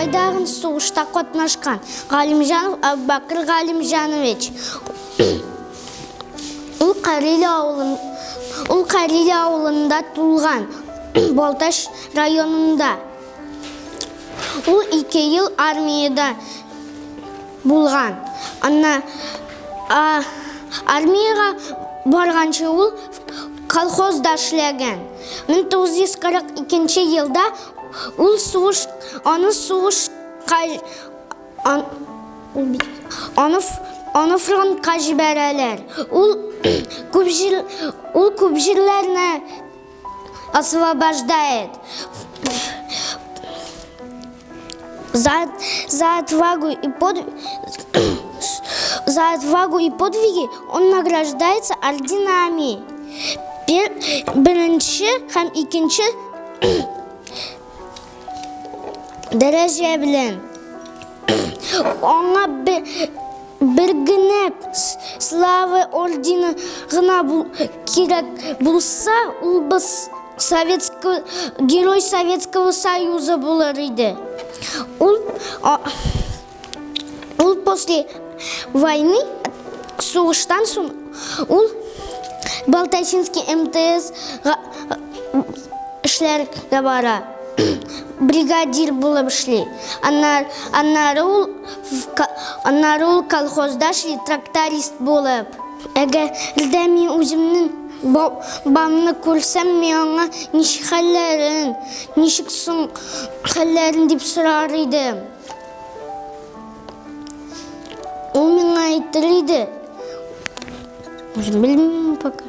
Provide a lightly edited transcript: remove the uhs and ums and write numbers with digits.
Бабай дагын сугышта катнашкан. Галимҗанов Әбүбәкер Галимҗанович. Ул Кариле авылын Ул Кариле авылында тулган, Балтач районында. Ул ике ел армиядә булган. Анна армиягә барганчы ул колхозда эшләгән. 1942 елда ул сугыш аны сугышка аны аны фронтка җибәрәләр. Ул күп җир ул күп җирләрне освобождает. За, за отвагу и под, за отвагу и подвиги он награждается орденами. Бер, беренче һәм икенче дәрәҗә белән. Аңа бер генә Слава ордены гына кирәк булса, ул без Советского, Герой Советского Союза булыр иде. Ул, ул после войны, сугыштан соң, ул Балтасинский МТС эшләргә бара. Бригадир булып эшли. Аннары ул аннары ул колхозда эшли тракторист булып. Әгәр дә мин үземнең бабамны күрсәм, мин аңа ничек хәлләрен, ничек соң хәлләрен дип сорар идем. Ул миңа әйтер иде. Үзем белмим пока.